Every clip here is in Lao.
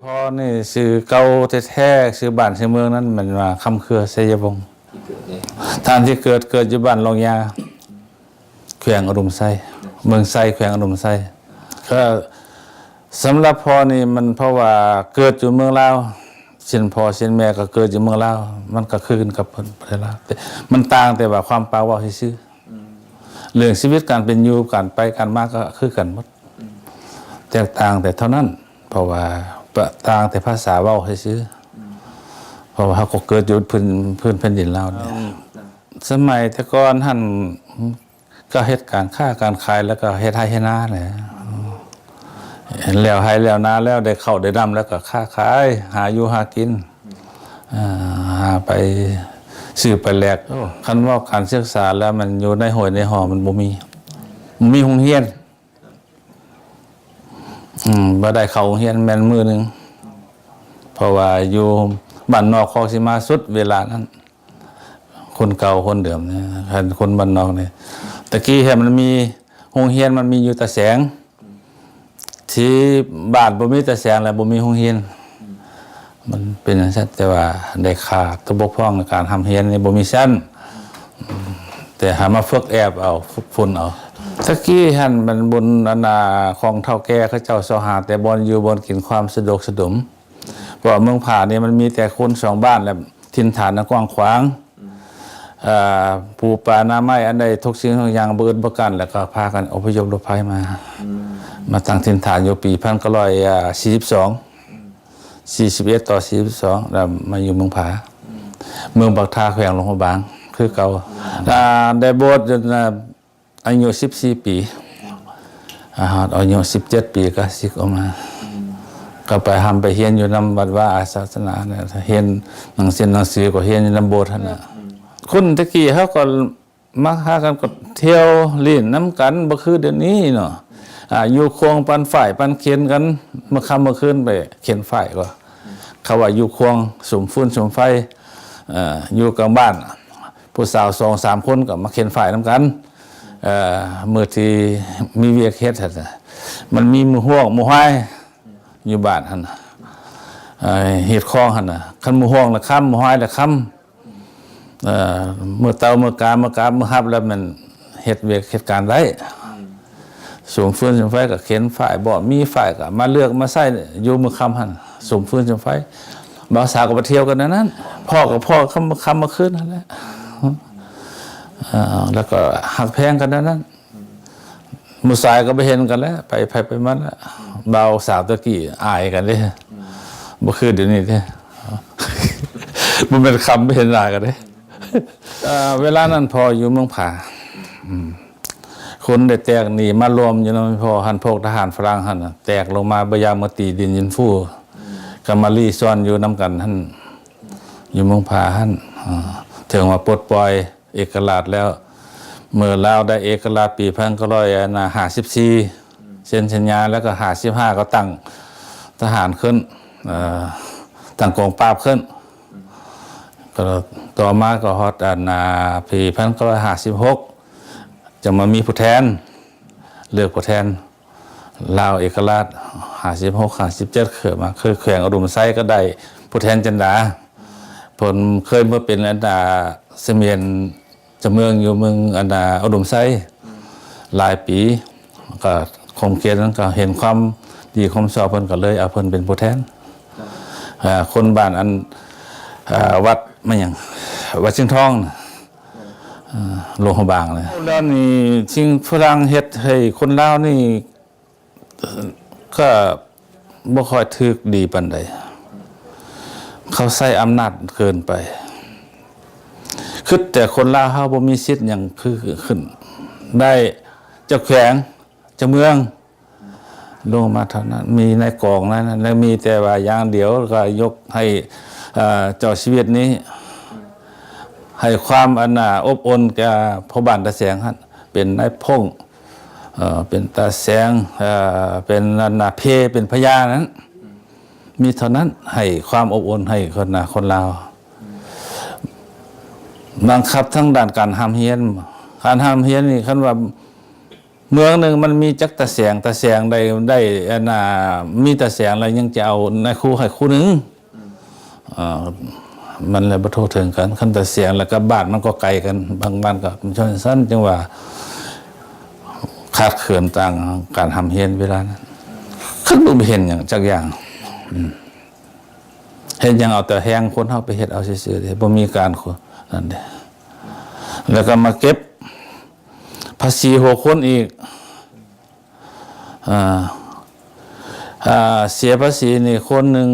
ພໍ່ນີ້ຊື່ເກົ່າແທ້ໆ ຊື່ບ້ານຊື່ເມືອງນັ້ນແມ່ນວ່າຄຳເຄືອໄຊຍະວົງ. ທ່ານທີ່ເກີດ ເກີດຢູ່ບ້ານລອງຢາ ແຂວງອຸດົມໄຊ ເມືອງໄຊ ແຂວງອຸດົມໄຊ. ກໍສຳລັບພໍ່ນີ້ມັນ ເພາະວ່າເກີດຢູ່ເມືອງລາວ ເຊັ່ນພໍ່ເຊັ່ນແມ່ກໍເກີດຢູ່ເມືອງລາວ ມັນກໍຄືກັນກັບເພິ່ນປະເທດລາວ ແຕ່ມັນຕ່າງແຕ່ວ່າຄວາມປາກເວົ້າຊື່ໆ. ເລື່ອງຊີວິດການເປັນຢູ່ ການໄປການມາກໍຄືກັນໝົດ ແຕກຕ່າງແຕ່ເທົ່ານັ້ນ ເພາະວ່າປະ ຕ່າງແຕ່ພາສາເວົ້າຊື່ໆ ເພາະວ່າເຮົາກໍເກີດຢູ່ພື້ນ ພື້ນແຜ່ນດິນລາວນີ້. ສະໄໝແຕ່ກ່ອນຫັ້ນ ກໍເຮັດການຄ້າການຂາຍ ແລ້ວກໍເຮັດໄຮ່ເຮັດນາແຫຼະ. ແລ້ວໄຮ່ແລ້ວນາແລ້ວ ໄດ້ເຂົ້າໄດ້ນ້ຳແລ້ວກໍຄ້າຂາຍ ຫາຢູ່ຫາກິນ ອ່າ ຫາໄປຊື້ໄປແລກ. ໂອ້ ຄັນເວົ້າການສຶກສາແລ້ວ ມັນຢູ່ໃນຫ້ວຍໃນຫໍມັນບໍ່ມີ ບໍ່ມີໂຮງຮຽນ. ອືມ ບໍ່ໄດ້ເຂົ້າໂຮງຮຽນແມ່ນມື້ໜຶ່ງ ເພາະວ່າຢູ່ບ້ານນອກຄອກສີມາສຸດເວລານັ້ນ. ຄົນເກົ່າຄົນເດີມນີ້ ຄັນຄົນບ້ານນອກນີ້ ຕະກີ້ຫັ້ນມັນມີໂຮງຮຽນ ມັນມີຢູ່ຕາແສງ ທີ່ບ້ານບໍ່ມີຕາແສງ ແລະ ບໍ່ມີໂຮງຮຽນ ມັນເປັນຈັ່ງຊັ້ນ. ແຕ່ວ່າໄດ້ຂາດຕົວບົກຜ່ອງໃນການຮ່ຳຮຽນນີ້ ບໍ່ມີຊັ້ນ ແຕ່ຫາມາຝຶກແອບເອົາ ຝຶກຝົນເອົາ. ຕະກີ້ຫັ້ນມັນບຸນອັນນາຂອງເຖົ້າແກ່ເຂົາເຈົ້າຊອກຫາແຕ່ບ່ອນຢູ່ບ່ອນກິນ ຄວາມສະດວກສະດົມ. ເພາະວ່າເມືອງຜານີ້ມັນມີແຕ່ຄົນສອງບ້ານ ແລະ ຖິ່ນຖານອັນກວ້າງຂວາງ ເອີ ປູປາໜ້າໄມ້ອັນໃດ ທຸກສິ່ງທຸກຢ່າງບໍ່ອຶດບໍ່ກັນ ແລ້ວກໍພາກັນອົບພະຍົບລົບໄພມາ ມາຕັ້ງຖິ່ນຖານຢູ່ປີພັນເກົ້າຮ້ອຍສີ່ສິບສອງ ສີ່ສິບເອັດຕໍ່ສີ່ສິບສອງ ແລ້ວມາຢູ່ເມືອງຜາ ເມືອງປາກທາ ແຂວງຫຼວງພະບາງຄືເກົ່າ. ອ່າ ໄດ້ບວດຈົນ ອາຍຸສິບສີ່ປີ ອາ ຮອດອາຍຸສິບເຈັດປີກໍສິກອອກມາ ກໍໄປຮ່ຳໄປຮຽນຢູ່ນຳວັດວາອາສາສະໜາ ຮຽນໜັງສື ໜັງສືກໍຮຽນຢູ່ນຳໂບດຫັ້ນນະ. ຄົນແຕ່ກີ້ເຮົາກໍມັກຫາກັນ ກໍທ່ຽວຫຼິ້ນນຳກັນ ບໍ່ຄືດຽວນີ້ເນາະ. ອາ ຢູ່ຄວງປັ່ນຝ້າຍປັ່ນເຂັນກັນ ມື້ຄ່ຳມື້ຄືນໄປເຂັນຝ້າຍກໍ ເຂົາວ່າຢູ່ຄວງສຸມຟືນສຸມໄຟ ເອີ ຢູ່ກາງບ້ານ ຜູ້ສາວສອງສາມຄົນກໍມາເຂັນຝ້າຍນຳກັນ ເອີ ມື້ທີ່ມີວຽກເຮັດຫັ້ນນະ ມັນມີໝູ່ຮວກໝູ່ຮາຍຢູ່ບ້ານຫັ້ນນະ ເອີ ຮີດຄອງຫັ້ນນະ. ຄັນໝູ່ຮວກລະຄ່ຳ ໝູ່ຮາຍລະຄ່ຳ ເອີ ມື້ເຕົາມື້ກາ ມື້ກາບມື້ຮັບແລ້ວແມ່ນເຮັດວຽກເຮັດການໄດ້ ສຸມຟືນສຸມໄຟກໍເຂັນຝ້າຍ ບໍ່ມີຝ້າຍກໍມາເລືອກມາໃຊ້ຢູ່ມື້ຄ່ຳຫັ້ນ ສຸມຟືນສຸມໄຟ. ບ່າວສາວກໍໄປທ່ຽວກັນແນວນັ້ນ ພໍ້ກໍພໍ້ຄ່ຳ ຄ່ຳມື້ຄືນຫັ້ນແຫຼະ ເອີ ແລ້ວກໍຮັກແພງກັນແນວນັ້ນ. ໝູ່ຊາຍກໍໄປເຫັນກັນແຫຼະ ໄປໃຜໄປມັນແຫຼະ. ບ່າວສາວແຕ່ກີ້ອາຍກັນເດ້ ບໍ່ຄືດຽວນີ້ເດ້ ບໍ່ແມ່ນຄ່ຳໄປເຫັນໜ້າກັນເດ້. ເອີ ເວລານັ້ນພໍ່ຢູ່ເມືອງຜາ ອືມ ຄົນໄດ້ແຕກໜີມາລວມຢູ່ນຳພໍ່ຫັ້ນ ພວກທະຫານຝຣັ່ງຫັ້ນນະ ແຕກລົງມາບໍ່ຢາກມາຕີດິນເຢັນຟູ ກໍມາລີ້ຊ່ອນຢູ່ນຳກັນຫັ້ນ ຢູ່ເມືອງຜາຫັ້ນ ເອີ ເຖິງວ່າປົດປ່ອຍເອກະລາດແລ້ວ. ເມື່ອລາວໄດ້ເອກະລາດປີພັນເກົ້າຮ້ອຍຫ້າສິບສີ່ ເຊັນສັນຍາ ແລ້ວກໍຫ້າສິບຫ້າກໍຕັ້ງທະຫານຂຶ້ນ ເອີ ຕັ້ງກອງປາບຂຶ້ນ. ກໍຕໍ່ມາກໍຮອດອັນນາ ປີພັນເກົ້າຮ້ອຍຫ້າສິບຫົກ ຈະມາມີຜູ້ແທນ ເລືອກຜູ້ແທນລາວເອກະລາດ ຫ້າສິບຫົກ ຫ້າສິບເຈັດ ເຂົ້າມາ ຄືແຂວງອຸດົມໄຊກໍໄດ້ຜູ້ແທນຈັນດາ ເພິ່ນເຄີຍມາເປັນອັນນາ ສະໝຽນ ເຈົ້າເມືອງຢູ່ເມືອງອັນນາ ອຸດົມໄຊຫຼາຍປີ ກໍຂົງເຂດນັ້ນກໍເຫັນຄວາມດີຄວາມຊອບເພິ່ນ ກໍເລີຍເອົາເພິ່ນເປັນຜູ້ແທນ ເອີ ຄົນບ້ານອັນ ເອີ ວັດມາຫຍັງ ວັດຊຽງທອງນະ ເອີ ຫຼວງພະບາງນະ. ແລ້ວນີ້ສິ່ງຝຣັ່ງເຮັດໃຫ້ຄົນລາວນີ້ ກໍບໍ່ຄ່ອຍຖືກດີປານໃດ ເຂົາໃຊ້ອຳນາດເກີນໄປ ຄິດແຕ່ຄົນລາວເຮົາບໍ່ມີສິດຫຍັງ ຄືຂຶ້ນໄດ້ເຈົ້າແຂວງເຈົ້າເມືອງລົງມາເທົ່ານັ້ນ ມີນາຍກອງນັ້ນ ແລະ ມີແຕ່ວ່າຢ່າງດຽວກໍຍົກໃຫ້ ເອີ ເຈົ້າຊີວິດນີ້ ໃຫ້ຄວາມອັນນາ ອົບອຸ່ນແກ່ພໍ່ບ້ານຕາແສງຫັ້ນ ເປັນນາຍພົງ ເອີ ເປັນຕາແສງ ເອີ ເປັນອັນນາ ເພ ເປັນພະຍານັ້ນ ມີເທົ່ານັ້ນ ໃຫ້ຄວາມອົບອຸ່ນໃຫ້ຄົນນາ ຄົນລາວ. ບັງຄັບທາງດ້ານການຮ່ຳຮຽນ ການຮ່ຳຮຽນນີ້ ຄັນວ່າ ເມືອງໜຶ່ງມັນມີຈັກຕາແສງ ຕາແສງໄດ້ ໄດ້ ອັນນ່າ ມີຕາແສງແລ້ວຍັງຈະເອົານາຍຄູໃຫ້ຄູໜຶ່ງ. ເອີ ມັນແລະບໍ່ທົ່ວເຖິງກັນ. ຄັນຕາແສງແລ້ວກັບບ້ານມັນກໍໄກກັນ ບາງບ້ານກໍຊັ້ນ ຈັ່ງວ່າຂາດເຂີນທາງການຮ່ຳຮຽນເວລານັ້ນ. ຄັນບໍ່ເຫັນຫຍັງຈັກຢ່າງ ເຮັດຫຍັງເອົາແຕ່ແຮງຄົນເຮົາໄປເຮັດເອົາຊື່ໆເດ້ ບໍ່ມີການ ນັ້ນເດ້. ແລ້ວກໍມາເກັບພາສີຫົວຄົນອີກ ອ່າ ອ່າ ເສຍພາສີນີ້ ຄົນໜຶ່ງ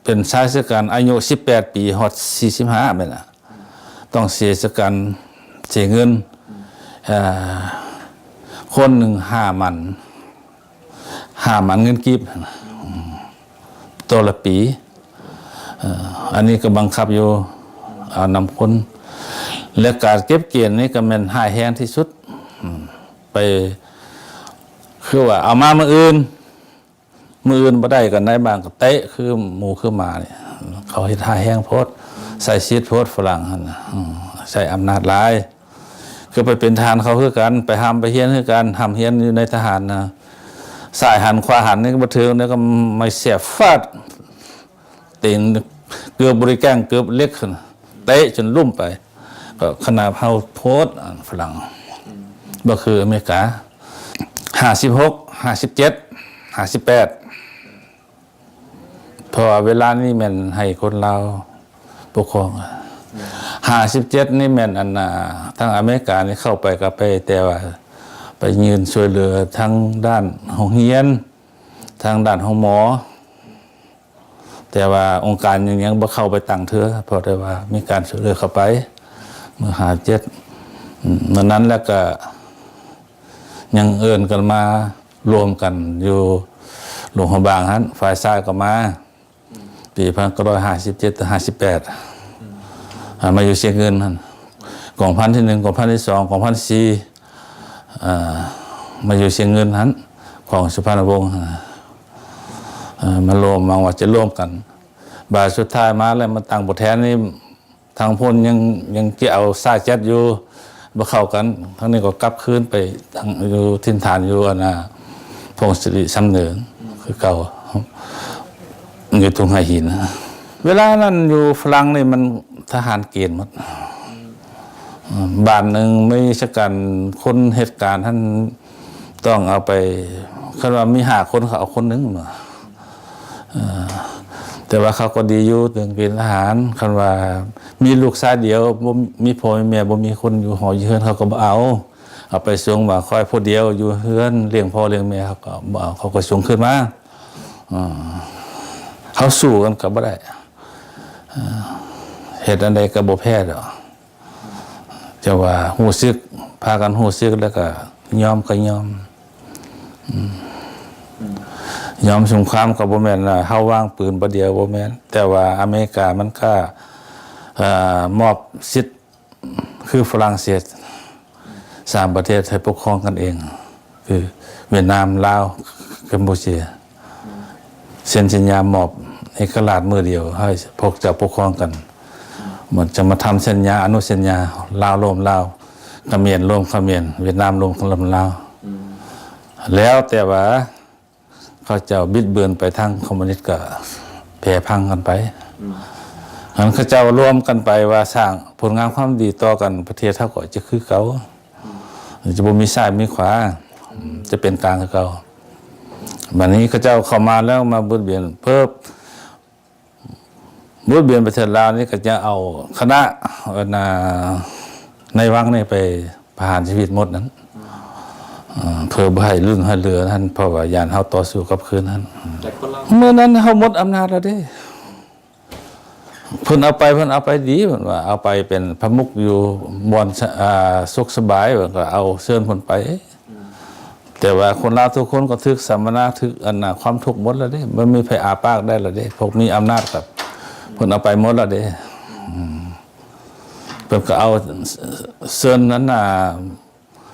ເປັນຊາຍຊະກັນ ອາຍຸສິບແປດປີ ຮອດສີ່ສິບຫ້າ ແມ່ນລະ ຕ້ອງເສຍຊະກັນ ເສຍເງິນ ເອີ ຄົນໜຶ່ງຫ້າໝັນ ຫ້າໝັນເງິນກີບ ຕໍ່ລະປີ. ເອີ ອັນນີ້ກໍບັງຄັບຢູ່ ເອົານຳຄົນ ແລະ ການເກັບເກນນີ້ກໍແມ່ນຮ້າຍແຮງທີ່ສຸດ. ໄປ ຄືວ່າເອົາມາມື້ອື່ນ ມື້ອື່ນບໍ່ໄດ້ກໍນາຍບ້ານກໍເຕະຄືໝູຄືໝານີ້. ເຂົາເຮັດຮ້າຍແຮງໂພດ ໃຊ້ສິດໂພດຝຣັ່ງຫັ້ນນະ ໃຊ້ອຳນາດຫຼາຍ. ຄືໄປເປັນທະຫານເຂົາຄືກັນ ໄປຮ່ຳໄປຮຽນຄືກັນ ຮ່ຳຮຽນຢູ່ໃນທະຫານນະ ຊ້າຍຫັນຂວາຫັນນີ້ກໍບໍ່ຖືກ ແລ້ວກໍໄມ້ແສບຟາດ ຕີນເກືອບບໍ່ໄດ້ແກ້ງ ເກືອບເຫຼັກ ເຕະຈົນລົ້ມໄປ. ກໍຂະໜາດເຮົາໂພດ ອັນຝຣັ່ງ ບໍ່ຄືອາເມລິກາ ຫ້າສິບຫົກ ຫ້າສິບເຈັດ ຫ້າສິບແປດ ເພາະວ່າເວລານີ້ແມ່ນໃຫ້ຄົນລາວປົກຄອງ. ຫ້າສິບເຈັດນີ້ແມ່ນ ອັນນ່າ ທາງອາເມລິການີ້ເຂົ້າໄປກໍໄປ ແຕ່ວ່າໄປຍື່ນຊ່ວຍເຫຼືອທາງດ້ານໂຮງຮຽນ ທາງດ້ານໂຮງໝໍ ແຕ່ວ່າອົງການຍັງ ຍັງບໍ່ເຂົ້າໄປຕັ້ງເທື່ອ ເພາະແຕ່ວ່າມີການຊ່ວຍເຫຼືອເຂົ້າໄປເມື່ອຫ້າເຈັດ ເມື່ອນັ້ນແລ້ວກະຍັງເອີ້ນກັນມາລວມກັນຢູ່ຫຼວງພະບາງຫັ້ນ ຝ່າຍຊາຍກໍມາ ປີພັນເກົ້າຮ້ອຍຫ້າສິບເຈັດ ຫ້າສິບແປດ ອ່າ ມາຢູ່ຊຽງເງິນຫັ້ນ ກອງພັນທີໜຶ່ງ ກອງພັນທີສອງ ກອງພັນທີສີ່ ອ່າ ມາຢູ່ຊຽງເງິນຫັ້ນ ຂອງສຸພານຸວົງ ເອີ ມາລວມ ຫວັງວ່າຈະລວມກັນ. ບາດສຸດທ້າຍມາແລ້ວ ມາຕັ້ງຜູ້ແທນນີ້ ທາງພຸ້ນຍັງ ຍັງຈະເອົາຊາຍແຈັດຢູ່ ບໍ່ເຂົ້າກັນ ທາງນີ້ກໍກັບຄືນໄປທາງ ຢູ່ຖິ່ນຖານຢູ່ ອັນນ່າ ພົງສິລິຊຳເນີງຄືເກົ່າ ຢູ່ທົ່ງໄຫຫີນ. ເວລານັ້ນຢູ່ຝຣັ່ງນີ້ມັນທະຫານເກນໝົດ. ບ້ານໜຶ່ງມີຊະກັນ ຄົນເຮັດການຫັ້ນ ຕ້ອງເອົາໄປ ຄັນວ່າມີຫ້າຄົນ ເຂົາເອົາຄົນໜຶ່ງມາ. ເອີ ແຕ່ວ່າເຂົາກໍດີຢູ່ເລື່ອງເກນທະຫານ ຄັນວ່າມີລູກຊາຍດຽວ ບໍ່ມີພໍ່ມີແມ່ ບໍ່ມີຄົນຢູ່ຫໍຢູ່ເຮືອນ ເຂົາກໍບໍ່ເອົາ. ເອົາໄປສົ່ງວ່າຂ້ອຍຜູ້ດຽວຢູ່ເຮືອນ ລ້ຽງພໍ່ລ້ຽງແມ່ ເຂົາກໍບໍ່ເອົາ ເຂົາກໍສົ່ງຄືນມາ. ເອີ ເຮົາສູ້ກັນກໍບໍ່ໄດ້ ເອີ ເຮັດອັນໃດກໍບໍ່ແພ້ດອກ. ຈະວ່າຮູ້ສຶກ ພາກັນຮູ້ສຶກແລ້ວກໍຍອມກໍຍອມ. ອືມ ຍອມສົງຄາມກໍບໍ່ແມ່ນວ່າເຮົາວາງປືນບາດດຽວ ບໍ່ແມ່ນ. ແຕ່ວ່າອາເມລິກາມັນກໍ ເອີ ມອບສິດຄືຝຣັ່ງເສດ ສາມປະເທດໃຫ້ປົກຄອງກັນເອງ. ຄືຫວຽດນາມ, ລາວ, ກຳປູເຈຍ ເຊັນສັນຍາມອບເອກະລາດມື້ດຽວໃຫ້ພວກເຈົ້າປົກຄອງກັນ. ມັນຈະມາທຳສັນຍາ, ອະນຸສັນຍາ, ລາວລົມລາວ, ຂະເໝນລົມຂະເໝນ, ຫວຽດນາມລົມລາວ. ອືມ ແລ້ວແຕ່ວ່າເຂົາເຈົ້າບິດເບືອນໄປທາງຄອມມູນິດກໍແຜ່ພັງກັນໄປ. ອືມ ອັນເຂົາເຈົ້າລວມກັນໄປວ່າສ້າງຜົນງາມຄວາມດີຕໍ່ກັນ, ປະເທດເຮົາກໍຈະຄືເກົ່າ. ຈະບໍ່ມີຊ້າຍມີຂວາ, ຈະເປັນກາງຄືເກົ່າ. ບັດນີ້ເຂົາເຈົ້າເຂົ້າມາແລ້ວມາບຽດບຽນເພີ່ມ, ບຽດບຽນປະເທດລາວນີ້ກໍຈະເອົາຄະນະ ອັນນ່າ ໃນວັງນີ້ໄປປະຫານຊີວິດໝົດນັ້ນ, ເພື່ອບໍ່ໃຫ້ລຸ້ນໃຫ້ເຫຼືອຫັ້ນ, ເພາະວ່າຢ້ານເຮົາຕໍ່ສູ້ກັບຄືນຫັ້ນ. ແຕ່ຄົນລາວ ມື້ນັ້ນເຮົາໝົດອຳນາດແລ້ວເດ້. ເພິ່ນເອົາໄປ ເພິ່ນເອົາໄປດີ ເພິ່ນວ່າເອົາໄປເປັນປະມຸກຢູ່ບ່ອນ ອາ ສຸກສະບາຍ ເພິ່ນກໍເອົາເຊີນເພິ່ນໄປ. ແຕ່ວ່າຄົນລາວທຸກຄົນກໍຖືກສຳມະນາ ຖືກອັນນ່າ ຄວາມທຸກໝົດແລ້ວເດ້, ບໍ່ມີໃຜອາປາກໄດ້ແລ້ວເດ້. ພວກມີອຳນາດກໍເພິ່ນເອົາໄປໝົດແລ້ວເດ້. ອືມ ເພິ່ນກໍເອົາເຊີນນັ້ນນະ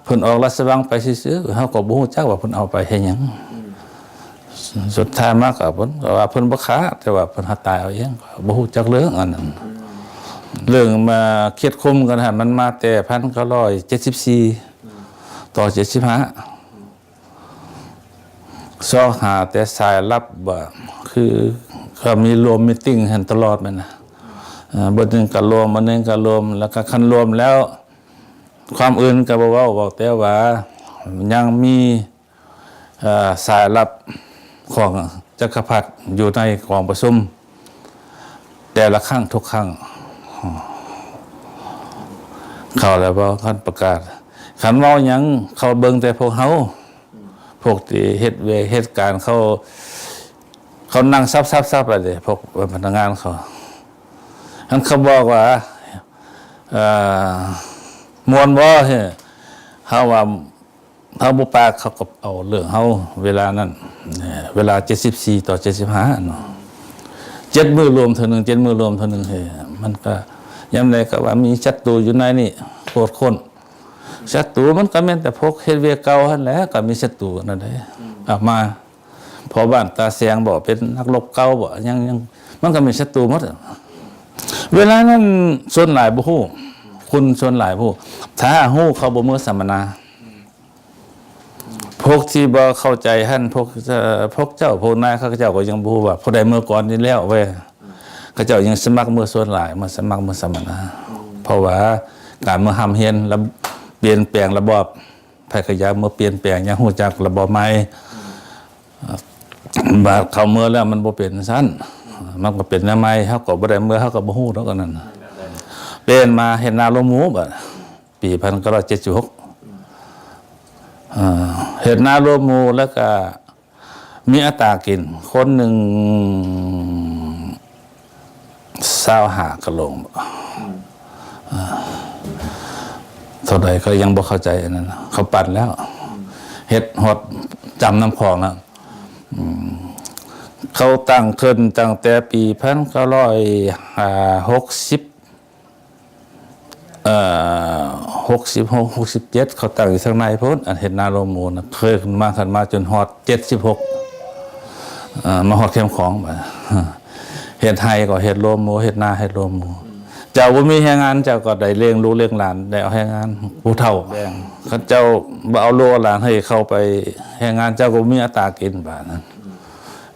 ເພິ່ນອອກລາຊະວັງໄປຊື່ໆ, ເຮົາກໍບໍ່ຮູ້ຈັກວ່າເພິ່ນເອົາໄປເຮັດຫຍັງ. ອືມ ສຸດທ້າຍມາກໍເພິ່ນກໍວ່າເພິ່ນບໍ່ຂ້າ, ແຕ່ວ່າເພິ່ນຫາຕາຍເອົາເອງ, ກໍບໍ່ຮູ້ຈັກເລື່ອງອັນນັ້ນ. ອືມ ເລື່ອງມາຄຽດຄົມກັນຫັ້ນ ມັນມາແຕ່ພັນເກົ້າຮ້ອຍເຈັດສິບສີ່. ອືມ ຕໍ່ເຈັດສິບຫ້າ ຊອກຫາແຕ່ສາຍລັບວ່າ ຄືເຂົາມີລວມມີຕິງຫັ້ນຕະຫຼອດແມ່ນນະ. ເອີ ເບິດໜຶ່ງກໍລວມ ອັນໜຶ່ງກໍລວມ ແລ້ວກໍຄັນລວມແລ້ວ ຄວາມອື່ນກໍບໍ່ເວົ້າ ເວົ້າແຕ່ວ່າຍັງມີ ເອີ ສາຍລັບຂອງຈັກກະພັດຢູ່ໃນກອງປະຊຸມ ແຕ່ລະຄັ້ງທຸກຄັ້ງ ເຂົາລະເວົ້າ ຄັນປະກາດ ຄັນເວົ້າຫຍັງ ເຂົາເບິ່ງແຕ່ພວກເຮົາ ພວກທີ່ເຮັດວຽກເຮັດການ ເຂົາ ເຂົານັ່ງສັບໆໆ ລະເດ້ ພວກພະນັກງານເຂົາ. ຄັນເຂົາບອກວ່າ ເອີ ມ່ວນບໍ່ ເຮົາວ່າ ເຮົາບໍ່ປາກ ເຂົາກໍເອົາເລື່ອງເຮົາ ເວລານັ້ນ ເວລາເຈັດສິບສີ່ຕໍ່ເຈັດສິບຫ້າເນາະ ເຈັດມື້ລວມເທື່ອໜຶ່ງ ເຈັດມື້ລວມເທື່ອໜຶ່ງ ມັນກໍ ຍາມໃດກໍວ່າມີສັດຕູຢູ່ໃນນີ້ ກວດຄົ້ນ ສັດຕູມັນກໍແມ່ນແຕ່ພວກເຮັດວຽກເກົ່າຫັ້ນແຫຼະ ກໍມີສັດຕູນັ້ນເດ້ ເອົາມາ ພໍ່ບ້ານຕາແສງບໍ ເປັນນັກລົບເກົ່າບໍ ຫຍັງ ຫຍັງ ມັນກໍມີສັດຕູໝົດ. ເວລານັ້ນສ່ວນຫຼາຍບໍ່ຮູ້ ຄົນສ່ວນຫຼາຍບໍ່ຮູ້ ຖ້າຮູ້ເຂົາບໍ່ເມືອສຳມະນາ. ພວກທີ່ບໍ່ເຂົ້າໃຈຫັ້ນ ພວກ ເອີ ພວກເຈົ້າ ພວກນາຍ ເຂົາເຈົ້າກໍຍັງບໍ່ຮູ້ວ່າຜູ້ໃດເມືອກ່ອນນີ້ແລ້ວເວີຍ ເຂົາເຈົ້າຍັງສະໝັກເມືອສ່ວນຫຼາຍ ມາສະໝັກເມືອສຳມະນາ ເພາະວ່າການເມືອຮ່ຳຮຽນ ລະ ປ່ຽນແປງລະບອບ ໃຜກໍຢາກເມືອປ່ຽນແປງ ຢາກຮູ້ຈັກລະບອບໃໝ່. ບາດເຂົາເມືອແລ້ວມັນບໍ່ເປັນຊັ້ນ ມັນກໍເປັນແນວໃໝ່ ເຮົາກໍບໍ່ໄດ້ເມືອ ເຮົາກໍບໍ່ຮູ້ດອກອັນນັ້ນ ປ່ຽນມາເຮັດນາລວມໝູ່ ບາດປີພັນເກົ້າຮ້ອຍເຈັດສິບຫົກ ເອີ ເຮັດນາລວມໝູ່ ແລ້ວກໍມີອັດຕາກິນ ຄົນໜຶ່ງ ຊາວຫ້າກະໂຫຼງ ເອີ ເທົ່າໃດກໍຍັງບໍ່ເຂົ້າໃຈອັນນັ້ນ ເຂົາປັນແລ້ວ ເຮັດຮອດຈຳນ້ຳຂອງແລ້ວ ເຂົາຕັ້ງຂຶ້ນຕັ້ງແຕ່ປີພັນເກົ້າຮ້ອຍຫົກສິບ ເອີ ຫົກສິບຫົກ ຫົກສິບເຈັດ ເຂົາຕັ້ງຢູ່ທາງໃນພຸ້ນ ອັນເຮັດນາໂລງໝູນະ ເຄີຍຂຶ້ນມາ ຂຶ້ນມາຈົນຮອດເຈັດສິບຫົກ ເອີ ມາຮອດແຄມຂອງ ບາດເຮັດໄຮ່ກໍເຮັດໂລງໝູ ເຮັດນາເຮັດໂລງໝູ ເຈົ້າບໍ່ມີແຮງງານ ເຈົ້າກໍໄດ້ລ້ຽງລູກລ້ຽງຫຼານ ໄດ້ເອົາແຮງງານຜູ້ເຖົ້າແບ່ງ ຄັນເຈົ້າບໍ່ເອົາລູກເອົາຫຼານໃຫ້ເຂົາໄປແຮງງານ ເຈົ້າກໍບໍ່ມີອັດຕາກິນ ບາດນັ້ນ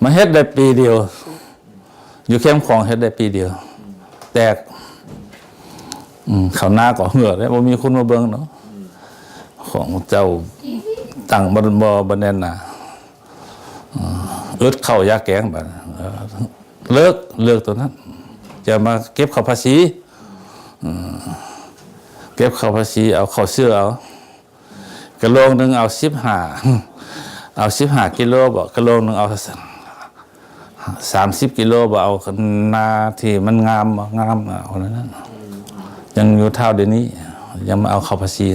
ມາເຮັດໄດ້ປີດຽວ ຢູ່ແຄມຂອງເຮັດໄດ້ປີດຽວ ແຕກ ອືມ ເຂົ້ານາກໍເຫື່ອເດ້ ບໍ່ມີຄົນມາເບິ່ງເນາະ ຂອງເຈົ້າຕັ້ງບໍ່ ບໍ່ ບໍ່ແໜ້ນໜາ ອືມ ອຶດເຂົ້າຢາກແກງ ບາດ ເລີກ ເລີກໂຕນັ້ນ ຈະມາເກັບເຂົ້າພາສີ ອືມ ເກັບເຂົ້າພາສີ ເອົາເຂົ້າເຊື້ອເອົາ ກະໂຫຼງໜຶ່ງເອົາສິບຫ້າ ເອົາສິບຫ້າກິໂລບໍ ກະໂຫຼງໜຶ່ງເອົາສາມສິບກິໂລບໍ ເອົານາທີ່ມັນງາມບໍ ງາມເອົາແນວນັ້ນ ຍັງຢູ່ເທົ່າດຽວນີ້ ຍັງມາເອົາເຂົ້າພາສີ